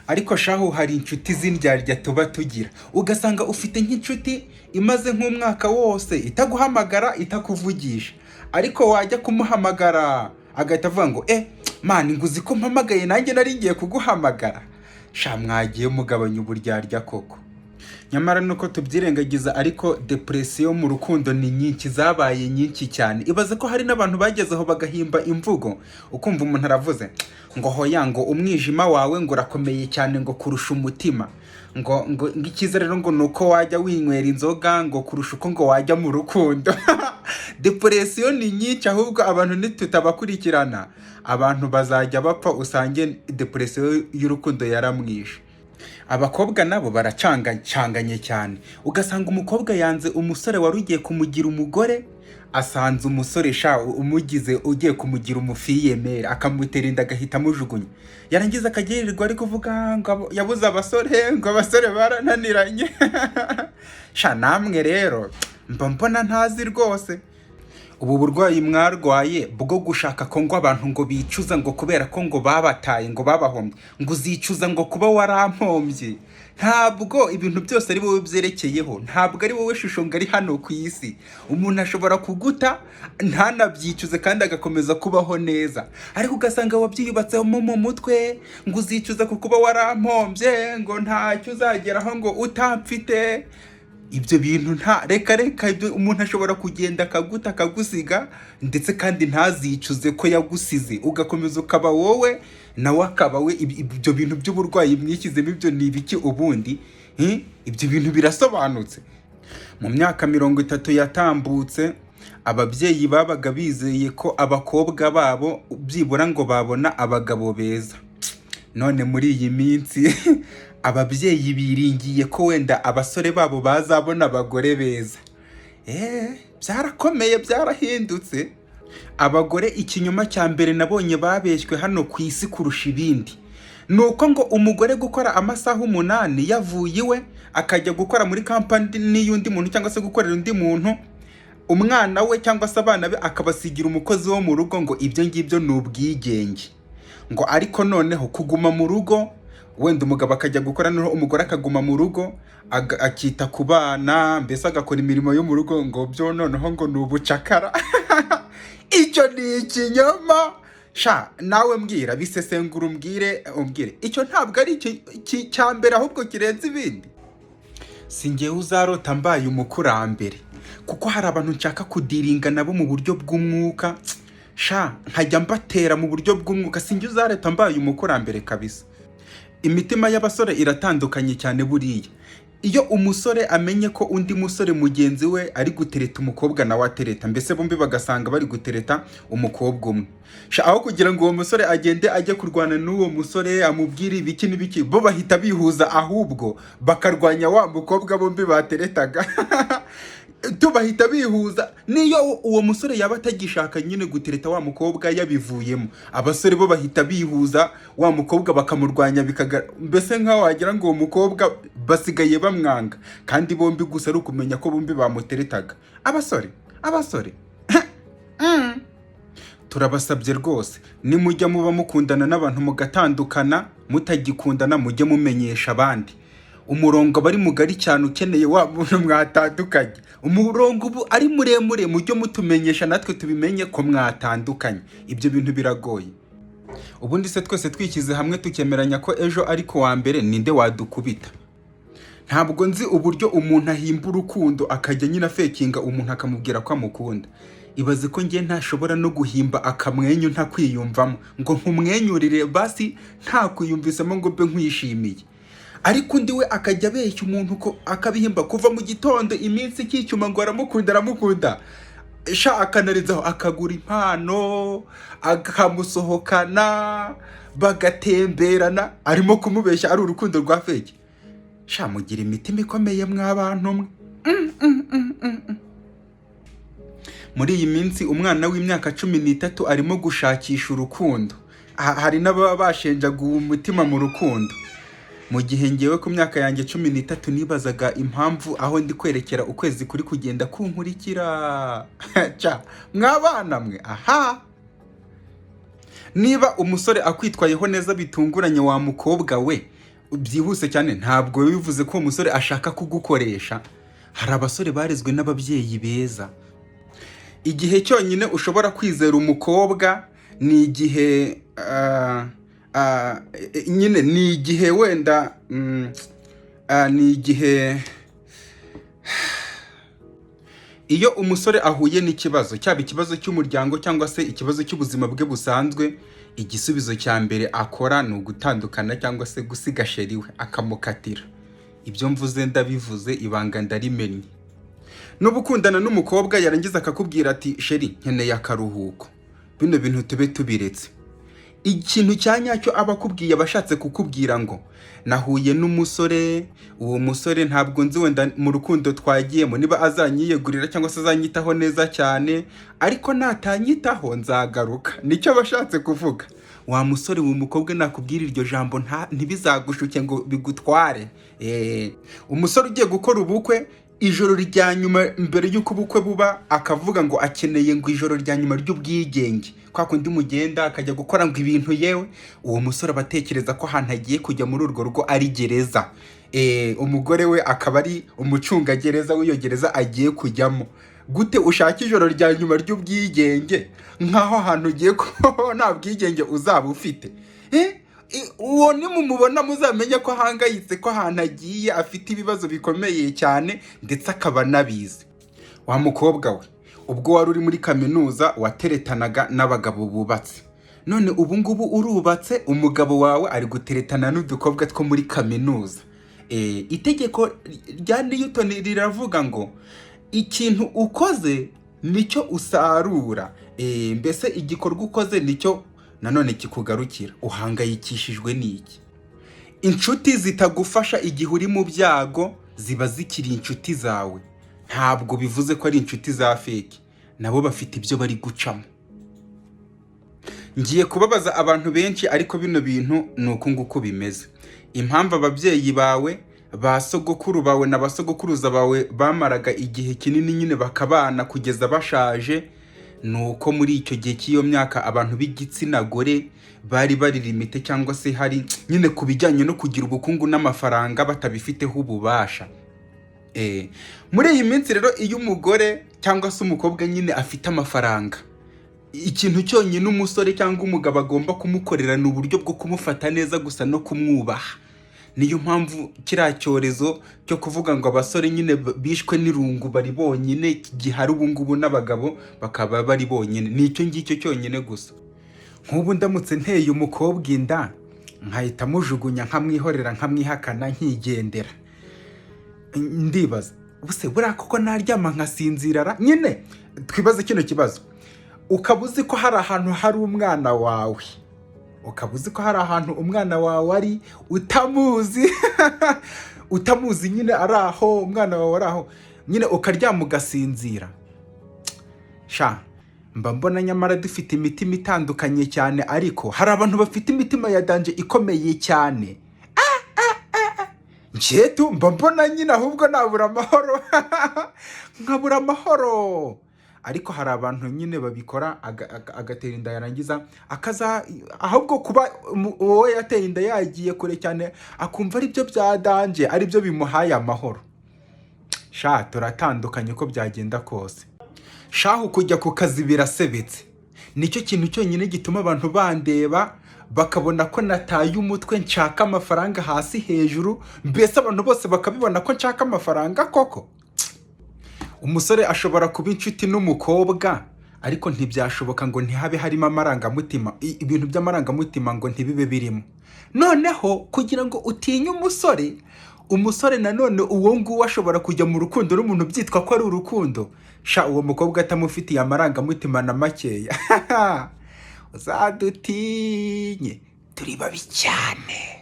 Ariko shahu, hari inshuti z'indyarya tuba tugira, ugasanga ufite nk'inshuti imaze nk'umwaka wose itaguhamagara, itakuvugisha, ariko wajya kumuhamagara agahita avuga ngo: "Eh man, ngo uzi ko mpamagaye? Nanjye nari ngiye kuguhamagara." Sha, mwagiye mugabanya uburyarya koko? Nyamara nuko tubyirengagiza, ariko depression mu rukundo ni nyinshi, zabaye nyinshi cyane. Ibaze ko hari n'abantu bageze aho bagahimba imvugo, ukumva umuntu aravuze ngo: "Hoya," ngo "umwijima wawe ngo urakomeye cyane," ngo "kurusha umutima," ngo "icyiza rero," ngo "ni uko wajya winywera inzoga," ngo "kurusha uko ngo wajya mu rukundo." Depression ni nyinshi, ahubwo abantu nitutabakurikirana, abantu bazajya bapfa, usange depression y'urukundo yaramwishe. Abakobwa nabo baracangacanganye cyane, ugasanga umukobwa yanze umusore wari ugiye kumugira umugore, asanze umusore sha umugize ugiye kumugira umufille-mère, akamutera inda, agahita amujugunya, yarangiza akajya yirirwa ari kuvuga ngo yabuze abasore, ngo abasore barananiranye. Sha, namwe rero mba mbona ntazi rwose ubu burwayi mwarwaye bwo gushaka ko ngo abantu ngo bicuza ngo kubera ko ngo babataye, ngo babahombye, ngo uzicuza ngo kuba warampombye. Ntabwo ibintu byose ari wowe byerekeyeho, ntabwo ari wowe shusho ngo ari hano ku isi. Umuntu ashobora kuguta ntanabyicuze kandi agakomeza kubaho neza, ariko ugasanga wabyiyubatsemo mu mutwe ngo uzicuza ku kuba warampombye, ngo ntacyo uzageraho ngo utamfite. Ibyo bintu nta, reka reka. Ibyo umuntu ashobora kugenda akaguta, akagusiga, ndetse kandi ntazicuze ko yagusize, ugakomeza ukaba wowe, nawe akaba we. Ibyo bintu by'uburwayi mwishyizemo, ibyo ni ibiki ubundi? Ibyo bintu birasobanutse? Mu myaka 30 yatambutse, ababyeyi babaga bizeye ko abakobwa babo byibura ngo babona abagabo beza. None muri iyi minsi ababyeyi biringiye ko wenda abasore babo bazabona abagore beza. Eee, byarakomeye, byarahindutse. Abagore, ikinyoma cya mbere nabonye babeshywe hano ku isi kurusha ibindi ni uko ngo umugore gukora amasaha 8 yavuye iwe akajya gukora muri kampani y'undi muntu cyangwa se gukorera undi muntu, umwana we cyangwa se abana be akabasigira umukozi wo mu rugo, ngo ibyo ngibyo ni ubwigenge. Ngo ariko noneho kuguma mu rugo, wenda umugabo akajya gukora, noneho umugore akaguma mu rugo, akita ku bana, mbese agakora imirimo yo mu rugo, ngo byo noneho ngo ni ubucakara. Icyo ni ikinyoma. Sha, nawe mbwira, bisesengura, umbwire, umbwire, icyo ntabwo ari icyo cya mbere ahubwo kirenze ibindi? Si njyewe uzarota mbaye umukurambere, kuko hari abantu nshaka kudealinga nabo mu buryo bw'umwuka, sha, nkajya mbatera mu buryo bw'umwuka. Si njye uzarota mbaye umukurambere kabisa. Imitima y'abasore iratandukanye cyane. Buriya iyo umusore amenye ko undi musore mugenzi we ari gutereta umukobwa nawe atereta, mbese bombi bagasanga bari gutereta umukobwa umwe, sha, aho kugira ngo uwo musore agende ajye kurwana n'uwo musore, amubwire ibiki n'ibiki, bo bahita bihuza, ahubwo bakarwanya wa mukobwa bombi bateretaga. Tubahita bihuza, niyo uwo musore yaba atagishaka nyine gutereta wa mukobwa, yabivuyemo, abasore bo bahita bihuza, wa mukobwa bakamurwanya, mbese nk'aho wagira ngo uwo mukobwa basigaye bamwanga, kandi bombi gusa ari ukumenya ko bombi bamuteretaga. Abasore, abasore, turabasabye rwose, nimujya muba mukundana n'abantu mugatandukana mutagikundana, mujye mumenyesha abandi. Umurongo aba ari mugari cyane, ukeneye wa muntu mwatandukanye, umurongo ubu ari muremure. Mujye mutumenyesha natwe tubimenye ko mwatandukanye. Ibyo bintu biragoye. Ubundi se twese twishyize hamwe tukemeranya ko ejo ari ku wa mbere, ninde wadukubita? Ntabwo nzi uburyo umuntu ahimba urukundo, akajya nyine afakinga umuntu, akamubwira ko amukunda. Ibaze ko njye ntashobora no guhimba akamwenyu ntakwiyumvamo, ngo nkumwenyurire basi ntakwiyumvisemo, ngo mbe nkwishimiye, ariko undi we akajya abeshya umuntu ko akabihimba kuva mu gitondo, iminsi ikicyuma, ngo aramukunda, aramukunda sha, akanarenzaho akagura impano, akamusohokana, bagatemberana, arimo kumubeshya, ari urukundo rwa fake. Sha, mugira imitima ikomeye mw'abantu mwe. Muri iyi minsi umwana w'imyaka 13 arimo gushakisha urukundo. Hari n'ababa bashenjaguwe umutima mu rukundo, mu gihe ngewe ku myaka yanjye 13 nibazaga impamvu aho ndi kwerekera ukwezi kuri kugenda kunkurikira. Ca mwabana mwe, aha niba umusore akwitwayeho neza bitunguranye, wa mukobwa we. Byihuse cyane, ntabwo biba bivuze ko uwo musore ashaka kugukoresha. Hari abasore barezwe n'ababyeyi beza. Igihe cyonyine ushobora kwizera umukobwa ni igihe nyine ni igihe wenda ni igihe iyo umusore ahuye n'ikibazo, cyaba ikibazo cy'umuryango cyangwa se ikibazo cy'ubuzima bwe busanzwe, igisubizo cya mbere akora ni ugutandukana cyangwa se gusiga chéri we akamukatira. Ibyo mvuze ndabivuze, ibanga ndarimennye. Nuba ukundana n'umukobwa, yarangiza akakubwira ati: "Chéri, nkeneye akaruhuko, bino bintu tube tubiretse," ikintu cya nyacyo aba akubwiye, aba ashatse kukubwira ngo: "Nahuye n'umusore, uwo musore ntabwo nzi wenda mu rukundo twagiyemo niba azanyiyegurira cyangwa se azanyitaho neza cyane, ariko natanyitaho nzagaruka." Nicyo aba ashatse kuvuga. Wa musore, uwo mukobwa nakubwira iryo jambo, ntibizagushuke ngo bigutware. Umusore ugiye gukora ubukwe, ijoro rya nyuma mbere y'uko ubukwe buba akavuga ngo akeneye ngo ijoro rya nyuma ry'ubwigenge, kwa kundi mugenda akajya gukora ngo ibintu, yewe, uwo musore aba atekereza ko ahantu agiye kujya muri urwo rugo ari gereza. Umugore we akaba ari umucungagereza w'iyo gereza agiye kujyamo. Gute ushaka ijoro rya nyuma ry'ubwigenge nk'aho ahantu ugiye kubaho nta bwigenge uzaba ufite? Uwo nimumubona muzamenye ko ahangayitse, ko ahantu agiye afite ibibazo bikomeye cyane, ndetse akaba anabizi. Wa mukobwa we, ubwo wari uri muri kaminuza wateretanaga n'abagabo bubatse, none ubu ngubu urubatse, umugabo wawe ari guteretana n'udukobwa two muri kaminuza. Itegeko rya Newton riravuga ngo ikintu ukoze nicyo usarura. Mbese igikorwa ukoze nicyo nanone kikugarukira. Uhangayikishijwe n'iki? Inshuti zitagufasha igihe uri mu byago ziba zikiri inshuti zawe, ntabwo bivuze ko ari inshuti za fake, nabo bafite ibyo bari gucamo. Ngiye kubabaza abantu benshi, ariko bino bintu ni uku nguku bimeze. Impamvu ababyeyi bawe, ba sogokuru bawe na ba sogokuruza bawe bamaraga igihe kinini nyine bakabana kugeza bashaje, ni uko muri icyo gihe cy'iyo myaka abantu b'igitsina gore bari bari limité, cyangwa se hari nyine ku bijyanye no kugira ubukungu n'amafaranga batabifiteho ububasha. Muri iyi minsi rero, iyo umugore cyangwa se umukobwa nyine afite amafaranga, ikintu cyonyine umusore cyangwa umugabo agomba kumukorera ni uburyo bwo kumufata neza gusa no kumwubaha. Niyo mpamvu kiriya cyorezo cyo kuvuga ngo abasore nyine bishwe n'irungu bari bonyine gihari ubu ngubu, n'abagabo bakaba bari bonyine. Ni icyo ngicyo cyonyine gusa. Nk'ubu ndamutse nteye umukobwa inda, nkahita mujugunya, nkamwihorera, nkamwihakana, nkigendera, ndibaza ubuse buriya koko naryama nkasinzira ra? Nyine twibaze kino kibazo: ukaba uzi ko hari ahantu hari umwana wawe, ukaba uzi ko hari ahantu umwana wawe ari, utamuzi, utamuzi nyine ari aho, umwana wawe ari aho nyine, ukaryama ugasinzira? Sha, mba mbona nyamara dufite imitima itandukanye cyane, ariko hari abantu bafite imitima ya danger ikomeye cyane. Njyetu mba mbona nyine ahubwo nabura amahoro, nkabura amahoro. Ariko hari abantu nyine babikora, agatera inda, yarangiza akaza ahubwo kuba uwo yateye inda yagiye kure cyane, akumva aribyo bya danger, aribyo bimuhaye amahoro. Sha, turatandukanye uko byagenda kose. Shahu, kujya ku kazi birasebetse. Nicyo kintu cyonyine gituma abantu bandeba bakabona ko nataye umutwe, nshaka amafaranga hasi hejuru, mbese abantu bose bakabibona ko nshaka amafaranga koko. Umusore ashobora kuba inshuti n'umukobwa, ariko ntibyashoboka ngo ntihabe harimo amarangamutima, ibintu by'amarangamutima ngo ntibibe birimo. Noneho kugira ngo utinye umusore, umusore nanone uwo nguwo ashobora kujya mu rukundo n'umuntu byitwa ko ari urukundo, sha, uwo mukobwa atamufitiye amarangamutima na makeya. Uzadutinye, turi babi cyane.